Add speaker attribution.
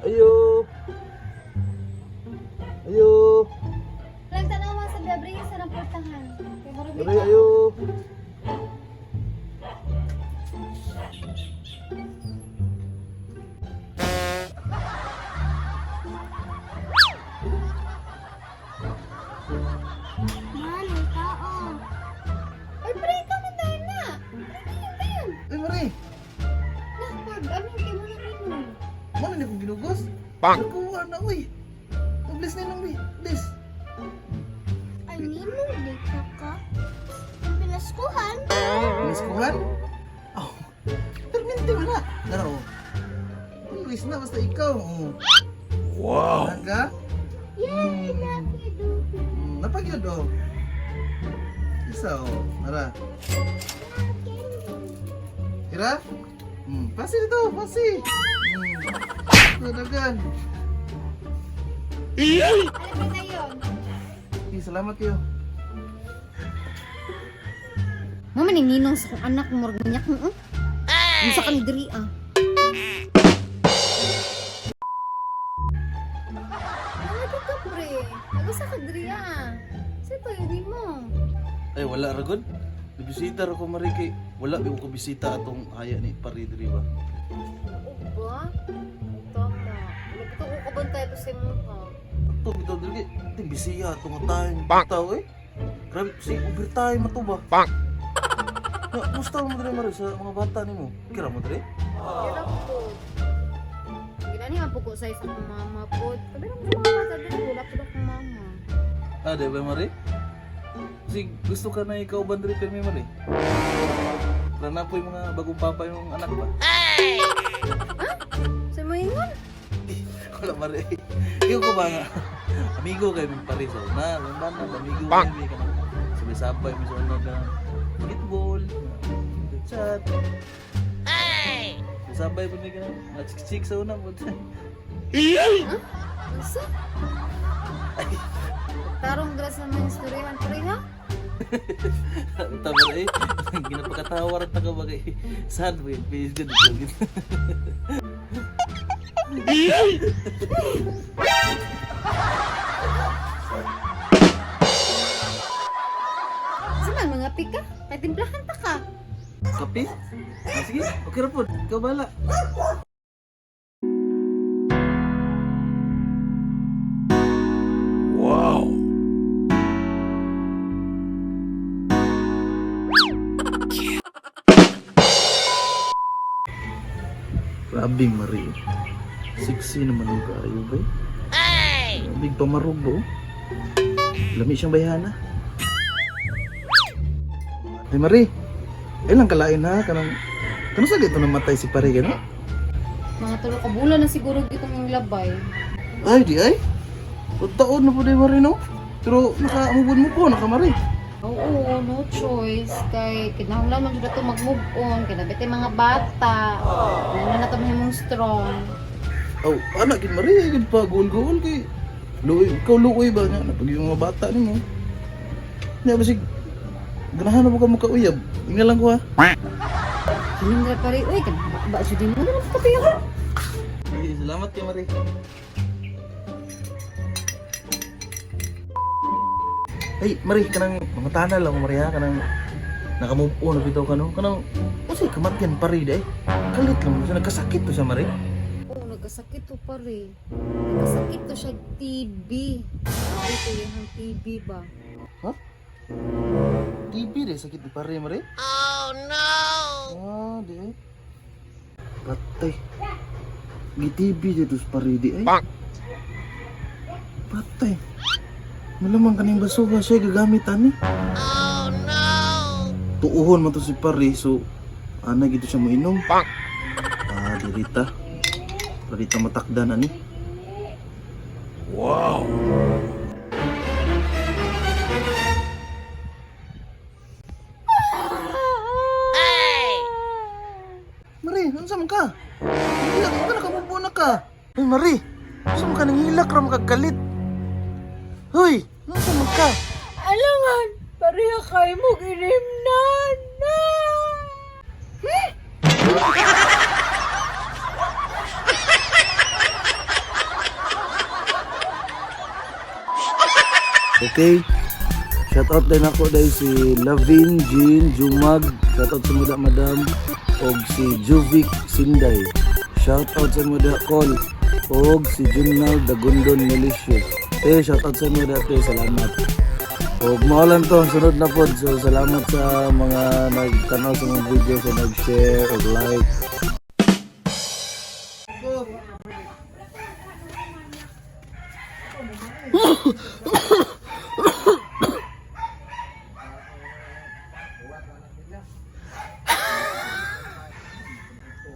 Speaker 1: Ayo. Ayo.
Speaker 2: Lang tanawa sa Gabriel sa naportahan. Kay murag
Speaker 1: Mari, ayo.
Speaker 2: Man, ang tao. Ay, pre, ikaw man dahil na. Pre, yun ba yun?
Speaker 1: Ay, Mari.
Speaker 2: Nakpag, ano yung kay mo na ninong?
Speaker 1: Mana ni kong ginugos? Bang! Nakuha na, uy. Oh, bless na lang, uy. Bless.
Speaker 2: Ay, ninong, di ka ka. Ang pinaskuhan.
Speaker 1: Bless kuhan? Oh. Perminti mo na. Tara, oh. Bless na, basta ikaw. Oh. Wow! Naga?
Speaker 2: Yay, lucky do.
Speaker 1: Napagyod, oh. Isa, oh. Tara. Tira? Pasi dito, pasi. Talagan.
Speaker 2: Alam mo na yun.
Speaker 1: Okay, salamat kayo.
Speaker 2: Mama ni ninong sa kong anak murag manyak mo. Ay! Unsa kang diri ah. Ano ka pre? Nagusa ka diri ah. Sa to yun mo.
Speaker 1: Ay, wala ra gud. Bisita ra ko mari kay wala gyud ko bisita atong haya ni pare diri ba.
Speaker 2: Oo ba? Tama. Lupit ako kabantay to sa imo ha.
Speaker 1: Ato bitaw diri kay ti bisiya ato nga time. Bitaw eh. Grabe si overtime ato ba. Bang. Na, musta mo diri mari sa mga bata nimo? Kira mo diri?
Speaker 2: Kira po. Ginani man po ko sa isang mama po. Sabi naman sa mga bata diri wala po akong mama.
Speaker 1: Ah, di ba mari? Si gusto ka na ikaw ba diri pirmi mari? Para na po yung mga bagong papa yung anak ba?
Speaker 2: Sa mo ingon?
Speaker 1: Wala mari. Ikaw ko ba nga? Amigo kay ming pare sa una, lamban na amigo kay mi kana. Sabay-sabay mi sa una ka. Basketball, chat. Ay! Sabay pa mi kana. Mga chik-chik sa una mo.
Speaker 2: Unsa? Tarong dira sa mga istoryahan pre ha?
Speaker 1: Tama eh. Ginapakatawa ra ta ka ba kay sad ba yun? Please good good.
Speaker 2: Sa man mga pika? Kay timplahan ta ka.
Speaker 1: Kape? Ah, sige, okay ra pod. Ikaw bala. Wow. Grabe Marie. Sexy naman ang kaayo ba? Ay! Big pamarog ba? Oh. Lami siyang bayhana. Ay Marie, ay lang kalain ha kanang kano sa gito namatay si pare gano?
Speaker 2: Mga tulo ka bulan na siguro gitong labay.
Speaker 1: Ay di ay. Taon na po di Marie no. Pero nakaamubon mo po nakamari.
Speaker 2: Oo, no choice. Kay kinahanglan man jud ato mag-move on, kay nabit mga bata. Wala na to mahimong strong.
Speaker 1: Oh, anak gid Marie gid pa guol-guol kay luoy ikaw luoy ba nga napag yung mga bata nimo. Nya basig ganahan na mo ka makauyab. Ingna lang ko ha.
Speaker 2: Hilindra pare, uy, kay ba jud mo na kape ako.
Speaker 1: Sige, salamat kay Marie. Ay, Marie, kanang mga tanal lang Marie ha, kanang naka-move on na bitaw ka no. Kanang unsay kamatyan pare di ay. Kalit lang mo siya nagkasakit to siya Marie.
Speaker 2: Oo, nagkasakit to pare. Nagkasakit to siya TB. Ay, to yung TB ba?
Speaker 1: Ha? TB de sakit ni pare Marie. Oh no. Ah, di ay. Patay. Gi-TB dito sa pare di ay. Patay. Malamang kaning basuha siya gagamit ani. Oh no. Tuuhon man to si pare so ana gito siya moinom. Pak. Ah, dirita. Dirita matakdan ani. Wow. Marie, unsa man ka? Hilak ka nakamubo na ka. Uy, Marie, unsa man ka nang hilak ra makagalit? Hoy, unsa man ka?
Speaker 2: Alangan, pareha kay mo ginimnan na.
Speaker 1: Okay? Shout out din ako dahil si Lavin Jean Jumag. Shout out sa muda, madam. Og si Juvic Sinday. Shout out sa muda, Col. Og si Junal Dagundon Melicious. Eh, shout out sa muda, te. Salamat. Og mao lang to, sunod na pod. So salamat sa mga nagtanaw sa mga video, sa nag-share og like.